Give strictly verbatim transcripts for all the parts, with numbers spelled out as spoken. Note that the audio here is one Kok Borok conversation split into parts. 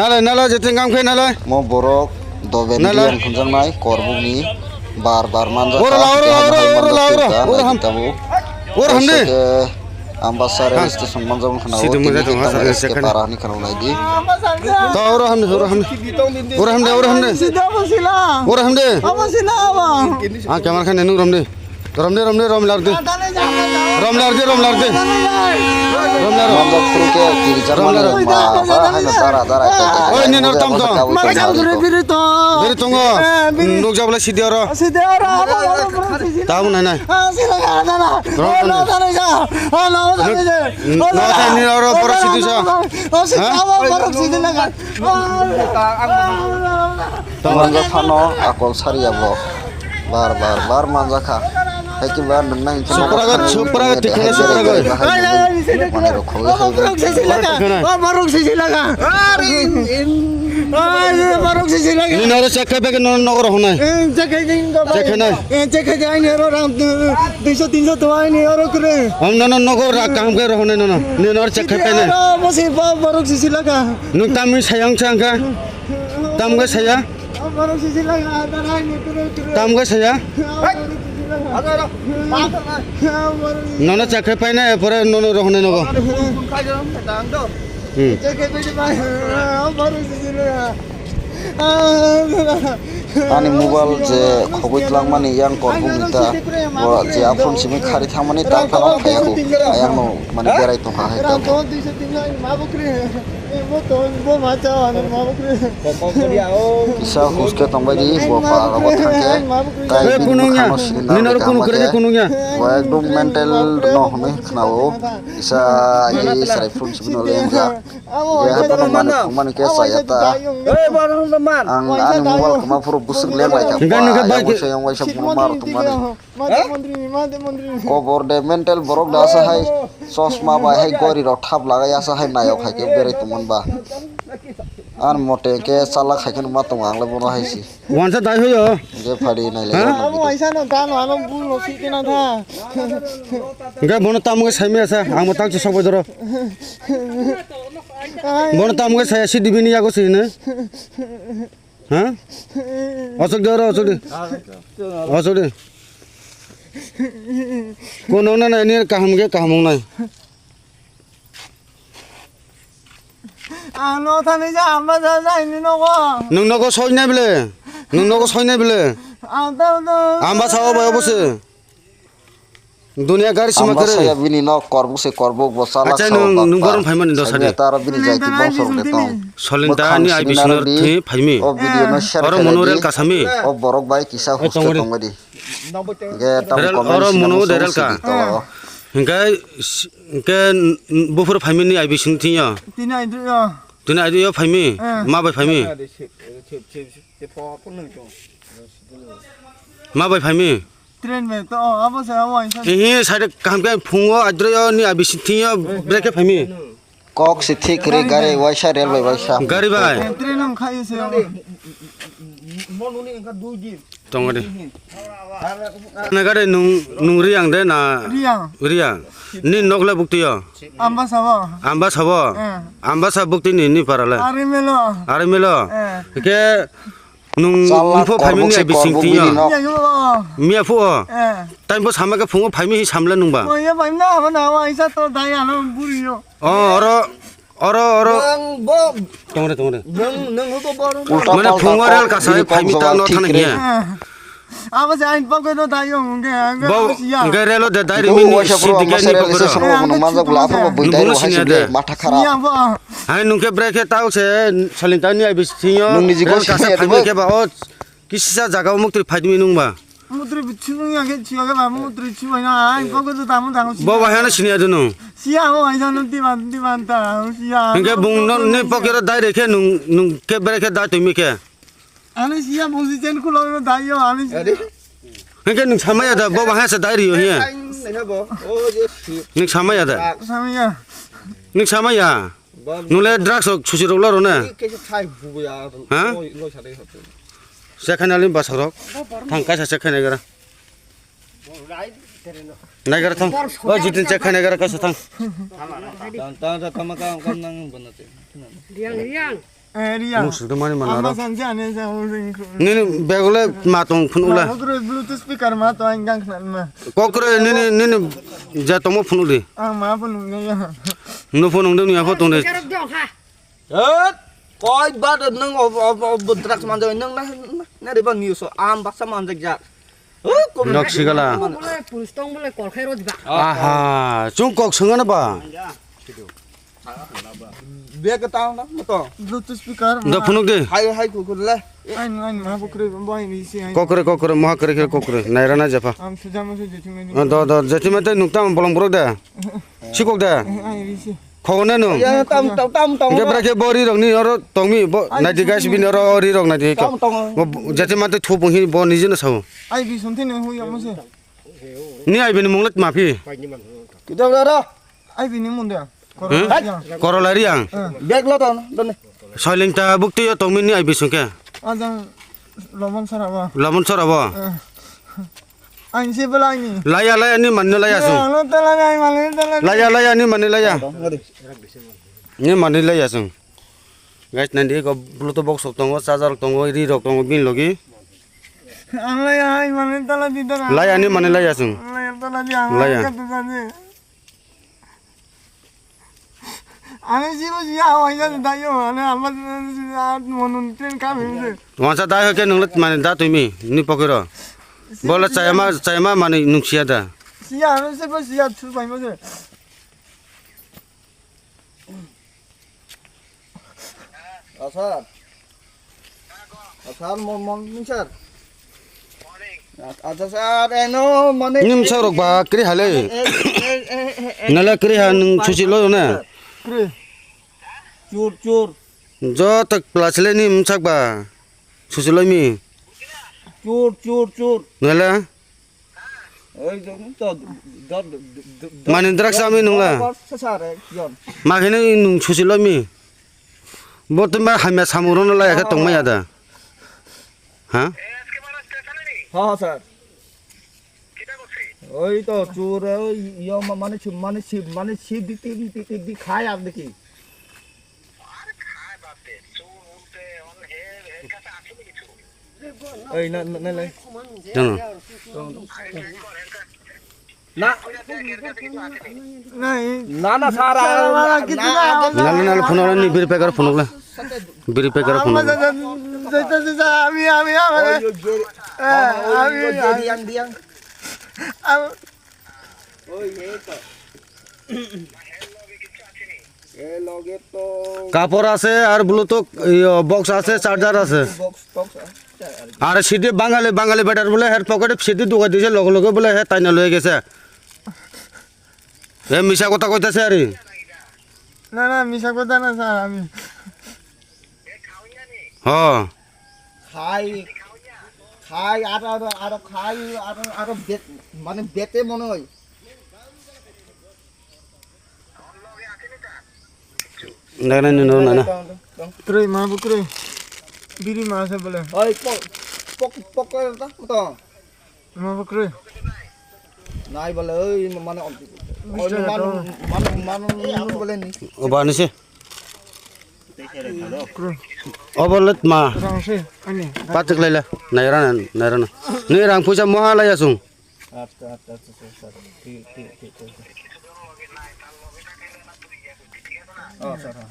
Nalai, nalai, jeting kam khe nalai. Mo borok doben Nalai. Diyan hwnjaknai korbukni bar bar manjak Oro la, oro, oro, oro la, oro. Oro ham. Tabuk. Oro ham de. Ambassa rail station manjak wngkha na. Sidu o moja tini tong ha, kita sa, S K sa, para hani khana nai di. Ta oro ham de, oro ham de. Oro ham de, oro ham de. Sida bo sila. Oro ham de. Abo sila abo. Ah, kamar khan nung rom de. Romde, romde, romlarde. Romlarde, romlarde. Romlarde. Romlarde. Romlarde. Romlarde. Oi, nini oro tam to. Biri tongo. Nukjak bwlai sidi oro. Tam nai nai. Nini oro borok sidi sa. Ha? Manjak phano akol sariya bo. Bar, bar, bar manjakha. Hai kiba nwngnai hinkhe Supraga, nogo thangwi supraga, nini tikhana hai supraga. Berai bai bahai nwnwi manai rok khogwi hai bai. Borok sisi laga. Tikhana. O borok sisi laga. Ai, borok sisi laga. Nini oro chekha beke no nogo rohonai. Eh, chekha ding do bai. Chekha nai. Eh, chekha ding ani oro ram, eh, duiso tinso to ani oro kre. Om nono nogo ra kaham khe rohonai nono. Nini oro chekha penai. Oro mosi bo borok sisi laga. Nwng tamni sayang changkha. Tamgwi saya? Tamgwi saya? Nono chakhe paina, epore nono rohonai nogo. Hmm. Ani mobile je khogwi tlangmani yang korbung ni ta, bo je aphuru simi khari thangmani ta phano phaiyaku. Ayang no mani berai tongkha hai ta. Kisa huske tongbai di, bo pa rogo thangkhe, tai bini mwkhang no sini narwkha hwnkhe, bo ekdom mental no hwnwi khwnao, kisa ai chwrai phuru simi no lemjak. Ye haphano mani thwngmani khe chaya ta. Ang ani mobile kwma phuru bwswk leng lai kha, ayang waisa, ayang waisa phuru mar tongmani. Kobor de mental borok da sa hai, chosma bai hai gori rok thap lagai asa hai nayok hai khe berai tongmani ba. Ar mote khe chalak hai khe ma tongo ang le bono hai si. Wansa dai hoyo. Je phari nai le. Ha? Amo waisa no ta no ano bul no si kena tha. Ga bono tamo khe saimi asa ang mo tang sok bodoro. Bono tamo khe saya si dibini yago si ne. Ha? Asok de oro asok de. Asok de. Kono na na ni kaham ge kaham ong nai. Ang no thani ja amba ja ja ini nogo. Nung nogo soi nai bele. Nung nogo soi nai bele. Ang ta no. Amba sao bai obo se. Dunia gari sima kere. Saya bini nok korbuk se korbuk bo chala. Acha sao nung bak nung bak. Gorong phaimani dosa de. Saya taro bini jai ki bongso rok de tong. Solinta ni ai bisino thi phaimi. O video no share. Oro mono rel kasami. O borok bai kisa husto tongmani. Ge tam oro mono de rel ka. Hingkai hingke bufur phaimani ai bising thiya. Tini ai duyo. Tini ai duyo phaimi. Ma bai phaimi. Ma bai phaimi. Train bai to abo se abo waisa. Ehe side kaham khe phungo adroyo ni abisi thiyo brake phaimi. Kok si thik re gari waisa railway waisa. Gari bai. Train ang khai se abo. Tongode. Na gari nung nung riang de na. Riang. Riang. Ni nokle buktiyo. Amba sabo. Amba sabo. Amba sa bukti ni ni parale. Ari melo. Ari melo. Ke Nung ungpho phaimani ai bising tiyo. Miya phuo. Taimo sama khe phungo phaimi hi samla nungba. O oro oro oro. Tongre tongre. Mane phungo rel kasai phaimi ta no thana hiya. Abo se ain pokwe no dayo hwnge. Bo hwnge relo de dai rimi ni sidi ke ni pokoro. Nung bono sinya de. Hai nung khe brai khe tao se salin tao ni ai bisingo. Nung ni jigo rel kasa phaimi khe ba o kisisa jaga o muktri phaidimi nung ba. Mutri bichung ya khe chiya khe ba mutri chiya na ai pokwe to tamo tamo. Bo ba hano sinya de nung. Siya bo ai jano diban diban ta siya. Hingke bung no ni pokero dai re khe nung nung khe brai khe dai tumi khe. Ani siya bosi chen kulo no dai yo ani. Hingke nung samaya da bo bahasa dai riyo hiya. Nung samaya da. Samaya. Nung samaya. Nung le drugs rok susi rok laro na. Ha? Sekhana lim basarok. Thang kaisa sekhana gara. Nai gara thang. O jitin sekhana gara kaisa thang. Tang tang tang tang tang nang banate. Riang riang. Eh, Riya. Mung sukdwmani manna Ama ro. Sanjani sa ujing khu. Nini bag le ma tong phunuk le. Ma, kokro Bluetooth speaker ma to ang gang khna ma. Kokro nini, nini ja tongmo phunuk di. Ang ma phunuk ne ya. No phunuk de nuya pho tong de. Karok dong ha. Het, koi ba de nung ob, ob, ob, drugs manjak nung na, na, na riba news o, am baksa manjak jak. Oh, kom Nok sigala. Bole police tong bole kol khai rodi ba. Aha, chung kok sengana ba. Bag ta na, moto. Bluetooth speaker. Da phunuk de. Hai, hai, kukur le. Ain, ain, ma bukre, bo ain, isi ain. Kokre, kokre, moha kre, kre, kokre. Naira na jepha. Am sujama su jeti mani. Do, do, jeti mate nukta bolong borok de. Sikok de. Ain, isi. Khogone no. Ya, tam, tam, tam, tam. Ge bra ke bo ri rok ni oro tongmi, bo Ai, nai di guys, bini oro ri rok nai di. Tam, tam. Bo jati mate thu bung hi bo ni jeno sao. Ai bi sunti ne hu ya mo se. Ni ai bini munglet ma phi. Kita bra ra. Ai bini mun de. Hmm? Korolari ang. Bag lo ton, don. Soiling ta bukti yo tongmi ni ai bisung ke. Ajang lomon sara ba. Lamon sora bo. Ang se belai ni. Laya, laya ni manne laya sung. Ang lo tala ni, ang lo tala ni. Laya, laya ni manne laya. Ni manne laya sung. Guys, nandi ko Bluetooth box rok tongo, charger rok tongo, ri rok tongo, bin logi. Ang laya, ang manne tala di tala. Laya ni manne laya sung. Ang laya tala di, ang Laya. Laya kata tala di. Ani jibo jiya hawai jani dayo, ani ama monun train kam himse. Wansa dai hoke nunglet mane da tumi, ni pokero. Bola chayama, chayama mane nungsiya da. Siya, ani se bo siya, thu bai mo se. Asar. Asar, mo-, morning, sir. Acha, sir, eno, mane, Nim sa rok ba, kri hale. Eh, eh, eh, eh, eh. Nala kri ha nung susi lo na. Kri. Chur, chur. Jo tak plasle nim sak ba. Susi lo mi. Chur, chur, chur. Nala. Oi, do, do, do, do, do, do. Mani drugs ami nungla. Sasa re, yon. Ma khene nung susi lo mi. Bo to ma hamya samung rono la yakhe tongma ya da. Ha? Ha, ha, sir. Oi to, chur, oi, yo, ma-, mane chur, mane chur, mane chur, di, di, di, di, di, khai ar deki. Oi, na, na, na, na. Jano. Na. Na, na, sara. Sara, na, na, na, phone ni biri pekar phone la. Biri pekar phone. Ami, ami, ami. Oi, oi, oi. Eh, ami, oi, oi, ami. Diang, diang. Am- Oi, ei to. Kapor ase ar Bluetooth, iyo, box ase, charger ase. Box, box ase. Ar C D Bangali, Bangali betar bole her pocket C D dukai dise, loge loge bole he taina loi gese. E misa kotha koitase ari. Na, na, misa kotha na, sir, ami. Ho. Khai, khai, aro, aro, aro khai, aro, aro bet, mane bete mone oi. Nana, nana, nana. Kroi, ma bo kroi. Biri ma se bole. Oi, pok, pok, pok, ta, to. Ma bo kroi. Nai bole, oi, mane, oi, mane, mane, mane, bole ni. O ba ni se. Kroi. O bole ma. Rang se, ani. Patik lele. Naira na, naira na. Ni rang puisa moha la yasung. Acha, acha, acha, acha, acha. Thik, thik, thik, thik, thik. Oh, sir, ha, ha.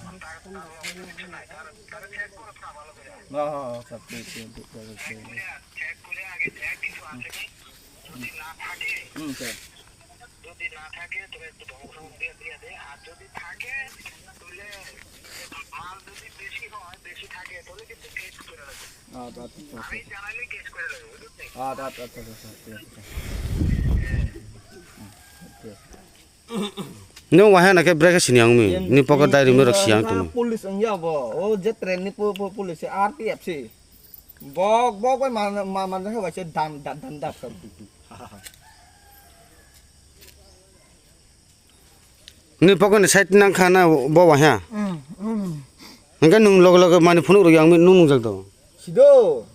Ha, ha, ha, sir, thik, thik, thik, thik, thik. Hmm, sir. Acha, acha, acha, acha. Acha, acha, acha, acha, thik, thik. Nwng waha na khe bwrwi khe sini ang mi. Ni pocket diary mi rok si ang tong. Police wng ya bo. O je train ni po-, po-, police R P F si. Bok, bok bai man, man, man khe bai se dan, dan, dan, dan. Ni pocket ni side nang kha na bo waha. Hmm, hmm. Hingke nwng loge loge mani phunuk rok yang mi nwng nungjak do. Sido.